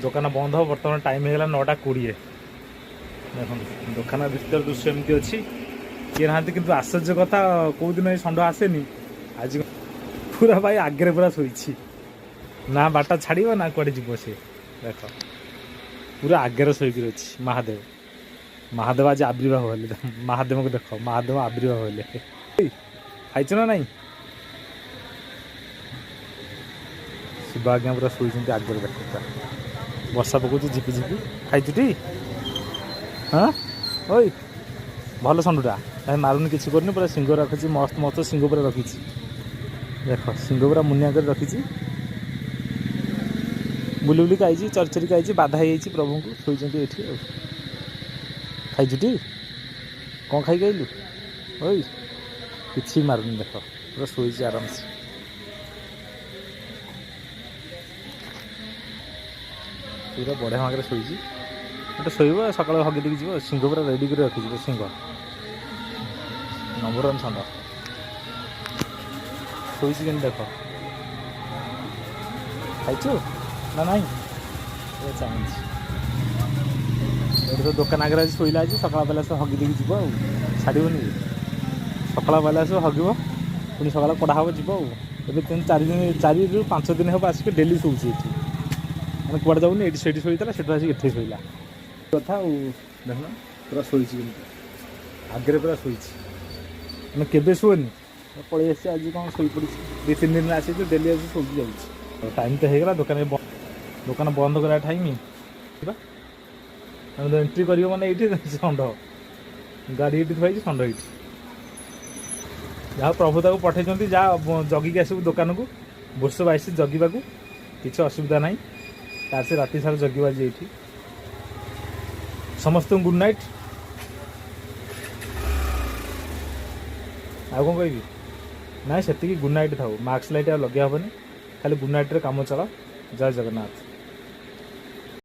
ଦୋକାନ ବନ୍ଦ ହେବ। ବର୍ତ୍ତମାନ ଟାଇମ୍ ହେଇଗଲା 9:20। ଦେଖନ୍ତୁ, ଦୋକାନ ଭିତର ଦୃଶ୍ୟ ଏମିତି ଅଛି, କିଏ ନାହାନ୍ତି। କିନ୍ତୁ ଆଶ୍ଚର୍ଯ୍ୟ କଥା, କେଉଁ ଦିନ ଏ ଷଣ୍ଢ ଆସେନି, ଆଜି ପୁରା ଭାଇ ଆଗରେ ପୁରା ଶୋଇଛି। ନା ବାଟ ଛାଡ଼ିବ ନା କୁଆଡ଼େ ଯିବ ସେ। ଦେଖ, ପୁରା ଆଗରେ ଶୋଇକି ଅଛି ମହାଦେବ। ମହାଦେବ ଆଜି ଆବିର୍ଭାବ ହେଲେ। ମହାଦେବଙ୍କୁ ଦେଖ, ମହାଦେବ ଆବିର୍ଭାବ ହେଲେ। ଖାଇଛୁ ନା ନାଇଁ? ଶିବ ଆଜ୍ଞା ପୁରା ଶୋଇଛନ୍ତି ଆଗରେ, ଦେଖ ପୁରା। ବର୍ଷା ପକଉଛି ଝିପି ଝିପି। ଖାଇଛୁ ଟି? ହଁ ଓଇ, ଭଲ ଷଣ୍ଢଟା ଭାଇ, ମାରୁନି, କିଛି କରୁନି। ପୁରା ଶିଙ୍ଗ ରଖିଛି, ମସ୍ତ ମସ୍ତ ଶିଙ୍ଗ ପୁରା ରଖିଛି। ଦେଖ, ଶିଙ୍ଗ ପୁରା ମୁନିଆ କରି ରଖିଛି। ବୁଲି ବୁଲିକି ଆଇଛି, ଚରି ଚରିକି ଆଇଛି, ବାଧା ହେଇଯାଇଛି ପ୍ରଭୁଙ୍କୁ, ଶୋଇଛନ୍ତି ଏଠି। ଆଉ ଖାଇଛୁ ଟି? କ'ଣ ଖାଇକି ଆଇଲୁ? ଓଇ, କିଛି ମାରୁନି, ଦେଖ, ପୁରା ଶୋଇଛି ଆରାମସେ। ପୁରା ବଢ଼ିଆ ଭାଗରେ ଶୋଇଛି। ଗୋଟେ ଶୋଇବ, ସକାଳୁ ହଗି ଦେଇକି ଯିବ। ଶିଙ୍ଗ ପୁରା ରେଡ଼ି କରି ରଖିଯିବ। ଶିଙ୍ଗ ନମ୍ବର ୱାନ୍ ଷଣ୍ଢ। ଶୋଇଛି କେମିତି ଦେଖ। ଖାଇଛୁ ନା ନାଇଁ? ଚାହୁଁଛି। ଏଠି ତ ଦୋକାନ ଆଗରେ ଆଜି ଶୋଇଲା। ଆଜି ସକାଳ ବେଲା ଆସିବ, ହଗି ଦେଇକି ଯିବ, ଆଉ ଛାଡ଼ିବନି। ସକାଳ ବେଲା ଆସିବ, ହଗିବ, ପୁଣି ସକାଳ କଢ଼ା ହେବ, ଯିବ। ଆଉ ଏବେ ତିନି ଚାରି ଦିନ, 4ରୁ 5 ଦିନ ହେବ ଆସିକି ଡେଲି ଶୋଉଛି ଏଠି। ମାନେ କୁଆଡ଼େ ଯାଉନି। ଏଇଠି ସେଇଠି ଶୋଇଥିଲା, ସେଠୁ ଆସିକି ଏଠି ଶୋଇଲା କଥା। ଆଉ ଦେଖୁନ, ପୁରା ଶୋଇଛି କେମିତି, ଆଗରେ ପୁରା ଶୋଇଛି। ମାନେ କେବେ ଶୁଅନି, ପଳେଇ ଆସିଛି ଆଜି କ'ଣ ଶୋଇପଡ଼ିଛି। 2-3 ଦିନ ଆସିଛି, ଡେଲି ଆସି ଶୋଇକି ଯାଉଛି। ଟାଇମ୍ ତ ହେଇଗଲା ଦୋକାନ ଦୋକାନ ବନ୍ଦ କରିବା ଟାଇମ୍। ଆମେ ତ ଏଣ୍ଟ୍ରି କରିବ ମାନେ ଏଇଠି ଷଣ୍ଢ। ଗାଡ଼ି ଏଇଠି ଥୁଆ ହେଇଛି, ଷଣ୍ଢ ଏଇଠି। ଯାହା ପ୍ରଭୁ ତାକୁ ପଠେଇଛନ୍ତି, ଯାହା ଜଗିକି ଆସିବୁ ଦୋକାନକୁ। ବର୍ଷ 22 ଜଗିବାକୁ କିଛି ଅସୁବିଧା ନାହିଁ ତାର। ସେ ରାତି ସାରା ଜଗିବ ଆଜି ଏଇଠି। ସମସ୍ତଙ୍କୁ ଗୁଡ୍ ନାଇଟ୍। ଆଉ କ'ଣ କହିବି? ନାଇଁ, ସେତିକି ଗୁଡ୍ ନାଇଟ୍ ଥାଉ। ମାସ୍କ ଲାଇଟ୍ ଆଉ ଲଗେଇ ହେବନି, ଖାଲି ଗୁଡ୍ ନାଇଟ୍ରେ କାମ ଚଳ। ଜୟ ଜଗନ୍ନାଥ।